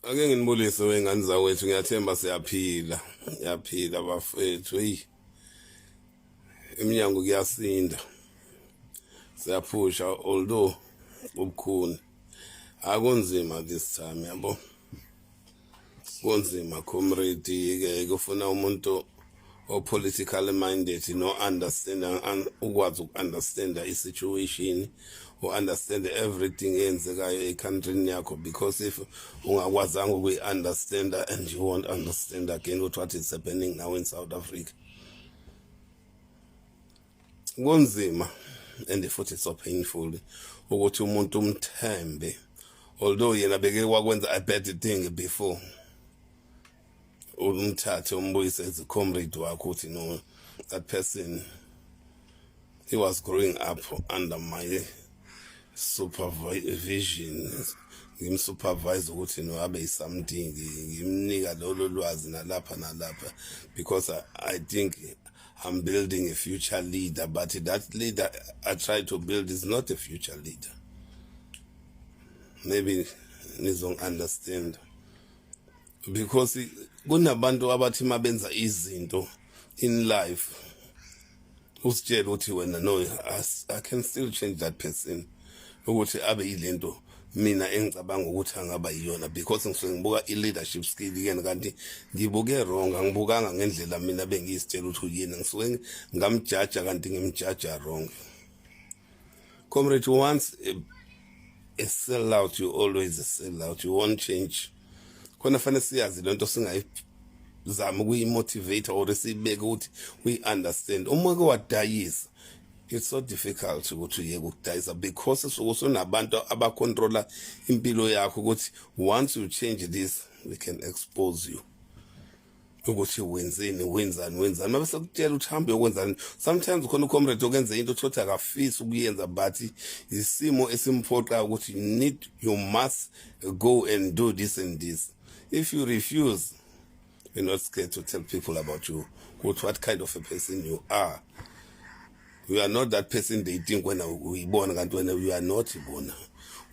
Ake nginibulise wengane zakwethu, ngiyathemba siyaphila, siyaphila bafethu. Eyi, iminyango kuyasinda, siyaphusha, although ubukhuni akunzima this time, yabo, kunzima comrade. Ke kufuna umuntu o-politically minded no understand, ukwazi uku-understanda i-situation, u-understand everything eyenzekayo e-countryni yakho, because if ungakwazanga ukuyi-understanda and you won't understand again what is happening now in South Africa. Kunzima and futhi so painful ukuthi umuntu umthembe, although yena beke wakwenza a bad thing before, umthathe umbuyise as a comrade wakho, uthi, "No, that person, he was growing up under my supervision, ngimsupervise ukuthi no abe something, ngimnika lolo lwazi nalapha nalapha, because I think I'm building a future leader." But that leader I try to build is not a future leader. Maybe nizong understand, because kunabantu abathi mabenza izinto in life, usitshela ukuthi wena, "No, I can still change that person ukuthi abe yilento mina engicabanga ukuthi angaba yiyona, because ngisuke ngibuka i-leadership skill yena, kanti ngibuke wrong, angibukanga ngendlela mina bengiyisitshela ukuthi uyena. Ngisuke ngamjaja, kanti ngimjaja wrong." Comrade, once a sell out, you always a sell out, you won't change. Khona fanele siyazi lento, singayizama ukuyi-motivate or siyibeke ukuthi we understand. Uma ke wadayisa, it's so difficult ukuthi uyeke ukudayisa, because suke usunabantu abacontrola impilo yakho, ukuthi once you change this, we can expose you ukuthi wenzeni, wenzani, wenzani. Mase sekutshela ukuthi hambe uyokwenzani. Sometimes khona ucomrade okwenza into uthothi akafisi ukuyenza, but isimo esimphoqa ukuthi you must go and do this and this. If you refuse, we're not scared to tell people about you, ukuthi what kind of a person you are. You are not that person they think wena uyibona, kanti wena you are not ibona.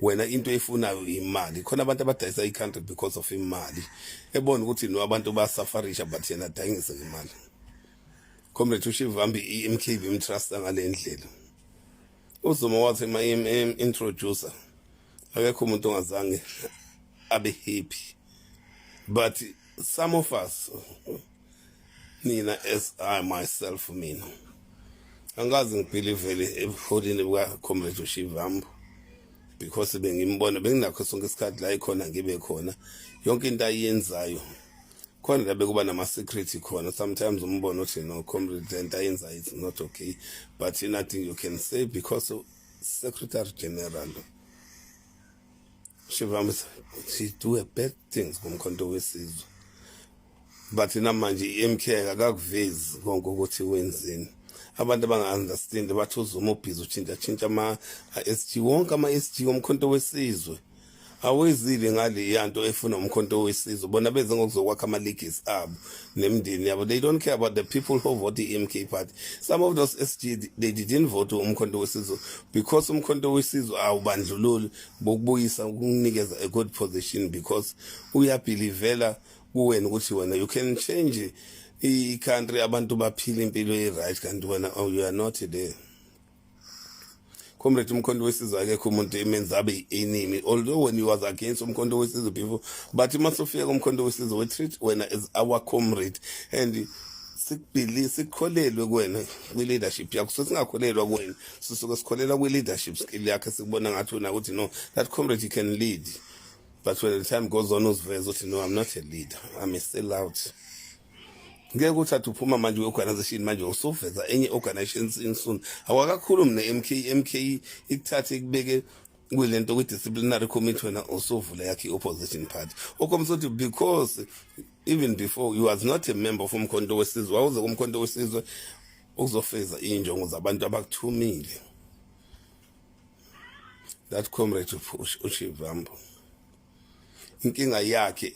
Wena into efunayo imali. Khona abantu abadayisa i-country because of imali, ebona ukuthi no, abantu basafarisha, but yena adayise ngemali. Comrade uShivambu, i-MK bimtrusta ngale ndlela. UZuma wathi ma introducer, akekho umuntu ongazange abe happy, but some of us, nina, as I myself, mina angazi ngibelievele ebuholini buka comrade uShivambu, because bengimbona, benginakho sonke isikhathi la ikhona, ngibe khona yonke into ayenzayo khona la, bekuba nama security khona. Sometimes umbona uthi, "No comrade, lento ayenzayo it's not okay," but nothing you can say because secretary general Shivambu, she do a bad things kuMkhonto weSizwe, but namanje i-MK akakuvezi konke ukuthi wenzeni. Abantu abanga-understand bathi uZuma ubhizi utshintsha tshintsha ama-SG wonke, ama-SG woMkhonto weSizwe awezile ngale yanto efuna uMkhonto weSizwe. Bona beze ngokuzokwakha ama-legacy abo nemindeni yabo. They don't care about the people who vote i-MK Party. Some of those SG, they didn't vote uMkhonto weSizwe because uMkhonto weSizwe awubandlululi bokubuyisa, ukunikeza a good position, because uyabelievela kuwena ukuthi wena you can change i-country, abantu baphila impilo e-right, kanti wena, oh, you are not there. Comrade, uMkhonto weSizwe akekho umuntu emenza abe i-enemy, although when he was against uMkhonto weSizwe before, but masufika uMkhonto weSizwe, we treat wena as our comrade and sikubelieve, sikukholelwe kuwena kwi-leadership yakho. So singakholelwa kuwena, sisuke sikholelwa kwi-leadership skill yakhe, sikubona ngathi wena ukuthi, "No, that comrade, he can lead." But when the time goes on, uziveza ukuthi, "No, I'm not a leader, I'm a sell out." Ngeke uthathe uphuma manje kwi-organization, manje usuveza enye organization soon, awakakhulumi ne-MK. MK ikuthathe ikubeke kulento kwi-disciplinary committee, wena usuvula yakhe i-opposition party, okhombisa ukuthi because even before, you was not a member of uMkhonto weSizwe, wawuze kuMkhonto weSizwe ukuzofeza iy'njongo zabantu abakuthumile. That comrade uShivambu, inkinga yakhe,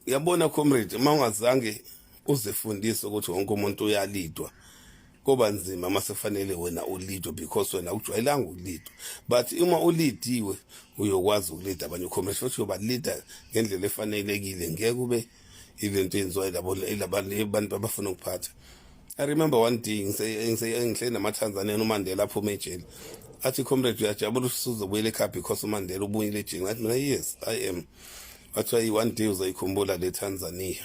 yabona comrade, uma ungazange uzifundise ukuthi wonke umuntu uyalidwa. Koba nzima mase kufanele wena uleadwe, because wena ujwayelanga ukuleadwa, but uma uleadiwe uyokwazi ukuleada abanye comrade, futhi uyobaleada ngendlela efanelekile. Ngeke kube ilento yenziwa yilabo abantu abafuna ukuphatha. I remember one day ngihleli namaTanzania, uMandela aphuma ejele, athi, "Comrade, uyajabula usuzobuyela ekhaya because uMandela ubuyile ejele?" Ngathi mina, "Yes, I am." Wathiwa, "One day uzoyikhumbula le Tanzania,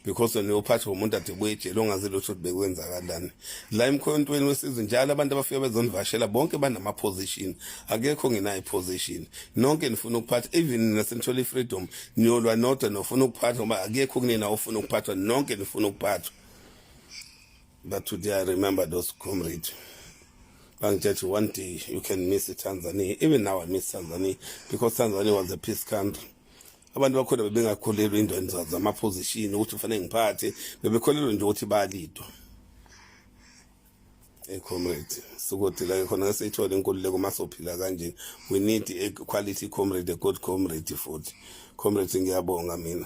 because wena uyophathwa umuntu ade buye ejele ongazi lutho ukuthi bekwenzakalani la emkhontweni wesizwe." Njalo abantu abafika bezonivashela bonke banama-position, akekho ngenayo i-position. Nonke nifuna ukuphatha. Even nasenithola i-freedom, niyolwa nodwa, nofuna ukuphatha, ngoba akekho kunina ofuna ukuphathwa, nonke nifuna ukuphathwa. But today I remember those comrades bangitshela, "One day you can miss Tanzania." Even now I miss Tanzania, because Tanzania was a peace country. Abantu bakhona bebengakholelwa indweni zama-position ukuthi kufanele ngiphathe, bebekholelwa nje ukuthi bayaleadwa. Hey comrade, sukuthi la khona seyithola inkululeko, masophila kanje. We need a quality comrade, a good comrade futhi. Comrade, ngiyabonga mina.